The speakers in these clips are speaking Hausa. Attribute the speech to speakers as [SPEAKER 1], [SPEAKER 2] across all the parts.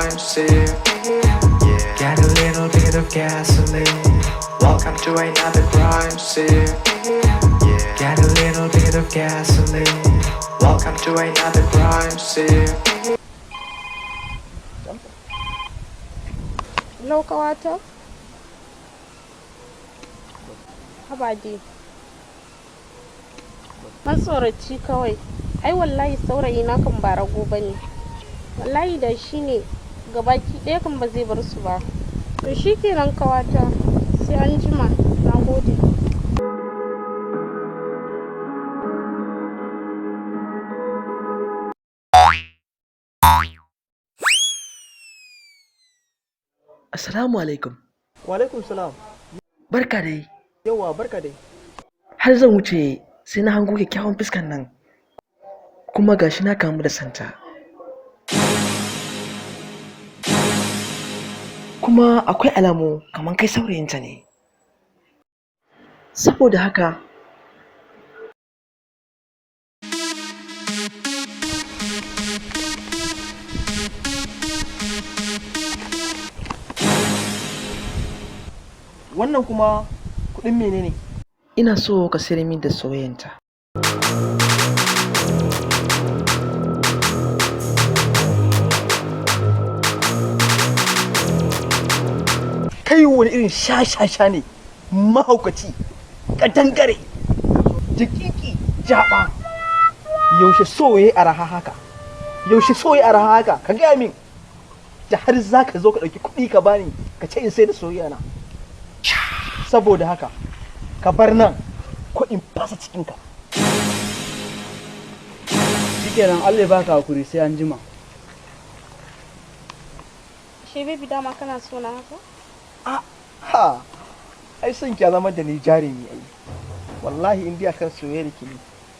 [SPEAKER 1] crime scene. Yeah. Get a little bit of gasoline. Welcome to another crime scene. Yeah. Get a little bit of gasoline. Welcome to another crime scene.
[SPEAKER 2] Hello, ƙawata. Haba dai. Matsoraci kawai. Ai wallahi saurayi na kan ba rago bane. Wallahi da shi ne gabaki ɗaya kan ba zai bar su ba. To shikenan ƙawata. Sai an jima. Na gode.
[SPEAKER 3] Assalamu alaikum.
[SPEAKER 4] Wa alaikum salam.
[SPEAKER 3] Barka dai.
[SPEAKER 4] Yauwa, barka dai.
[SPEAKER 3] Har zan wuce sai na hango kyakkyawan fuskan nan. Kuma gashi na kamu da santa. Kuma akwai alamu kamar kai saurayinta ne. Saboda haka
[SPEAKER 4] Wannan kuma kuɗin menene?
[SPEAKER 3] Ina so ka sayar min da soyayyanta.
[SPEAKER 4] Kai wani irin shashasha ne, mahaukaci, kadangare, jikiki, jaba. Yaushe so yayi araha haka? Yaushe so yayi araha haka? Ka gaya min. Da har za ka zo ka ɗauki kuɗi ka bani ka ce in sai da soyayya na. Saboda haka, ka bar nan ko in fasa cikinka.
[SPEAKER 5] Shikenan, Allah ya baka hakuri, sai an jima.
[SPEAKER 2] Shi baby, dama kana so na haka?
[SPEAKER 4] Ha, ai son ki ya zama da ni jarumi ai. Wallahi in dai akan soyayya ki ne,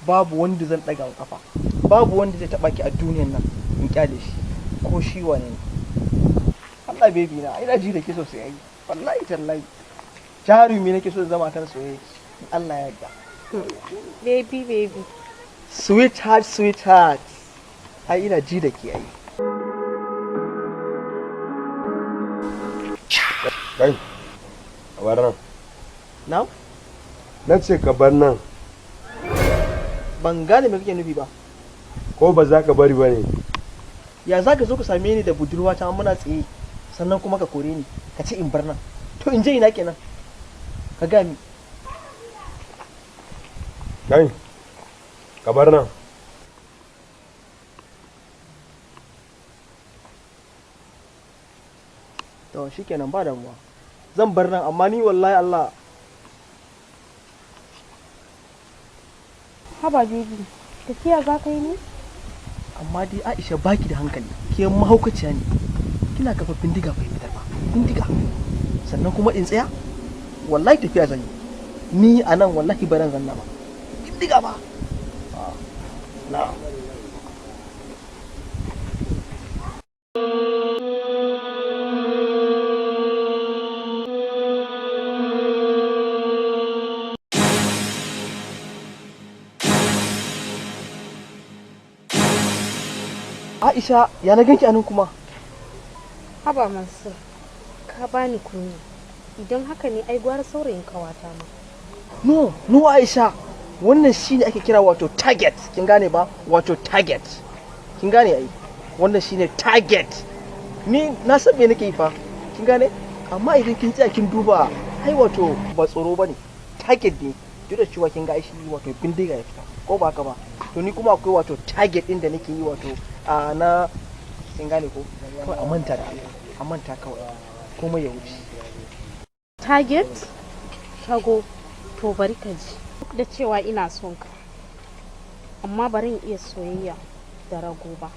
[SPEAKER 4] babu wanda zan ɗaga wa kafa. Babu wanda zai taɓa ki a duniyan nan in kyale shi ko shi wane ne. Allah baby na, ina ji da ke sosai ai. Wallahi tallahi. Jarumi nake so in zama akan soyayya ki. In Allah ya yarda.
[SPEAKER 2] Baby, baby.
[SPEAKER 4] Sweetheart, sweetheart. Ai ina ji da ke ai.
[SPEAKER 6] Kai, ka bar nan.
[SPEAKER 4] Na?
[SPEAKER 6] Na ce ka bar nan.
[SPEAKER 4] Ban gane me kake nufi ba.
[SPEAKER 6] Ko ba za ka bari ba ne?
[SPEAKER 4] Ya za ka zo ka same ni da budurwata muna tsaye sannan kuma ka kore ni ka ce in bar nan. To in je ina kenan? Ka gaya min.
[SPEAKER 6] Kai, ka bar nan.
[SPEAKER 4] To shikenan, ba damuwa. Zan bar nan, amma ni wallahi Allah.
[SPEAKER 2] Haba baby. Tafiya za ka yi ne?
[SPEAKER 4] Amma dai Aisha, baki da hankali. Ke mahaukaciya ne. Kina kafa bindiga bai fitar ba. Bindiga. Sannan kuma in tsaya? Wallahi tafiya zan yi. Ni a nan wallahi baran zanna ba. Bindiga ba. Ah, na. Aisha, ya na ganki anan kuma?
[SPEAKER 2] Haba Mansur. Ka bani kunya. Idan haka ne ai gwara saurayin ƙawata ma.
[SPEAKER 4] No, no Aisha. Wannan shine ake kira wato target. Kin gane ba? Wato target. Kin gane ai? Wannan shine target. Ni na san me nake yi fa. Kin gane? Amma idan kin tsaya kin duba, ai wato ba tsoro bane. Target ne. Duk da cewa kin ga ai shi wato bindiga ya fita. Ko ba haka ba? To ni kuma akwai wato target din da nake yi wato a na, kin gane ko? Kawai a manta da Allah. A manta kawai. Komai ya wuce.
[SPEAKER 2] Target? Tago. To bari ka ji. Duk da cewa ina son ka, amma bari in iya soyayya da rago ba.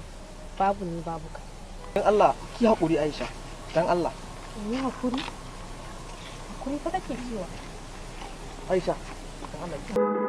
[SPEAKER 2] Babu ni babu kai.
[SPEAKER 4] Dan Allah ki haƙuri Aisha. Dan Allah.
[SPEAKER 2] In yi hakuri? Hakuri fa kake cewa.
[SPEAKER 4] Aisha. Dan Allah.